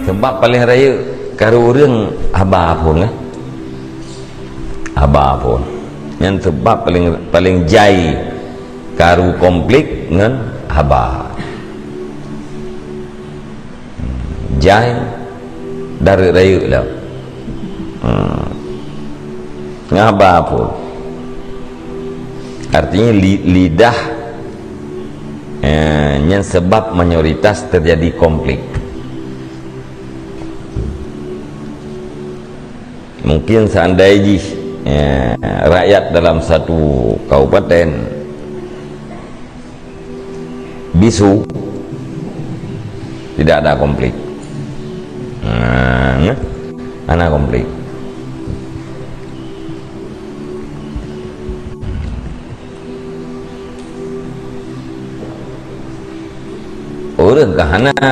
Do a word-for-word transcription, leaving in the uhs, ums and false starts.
Seubab paleng rayeuk karu ureueng haba phon, kan? Haba phon. Nyan seubab paleng, paleng jai karu konflik ngon haba. Jai dan rayeuk lom. Hmm. Ngon haba phon. Artinya li-, lidah, eh, nyan seubab mayoritas teujadi konflik. Mungkin seandai jih, eh, rakyat dalam satu kabupaten bisu, tidak ada konflik. Nah, hana konflik. Ureueng ka hana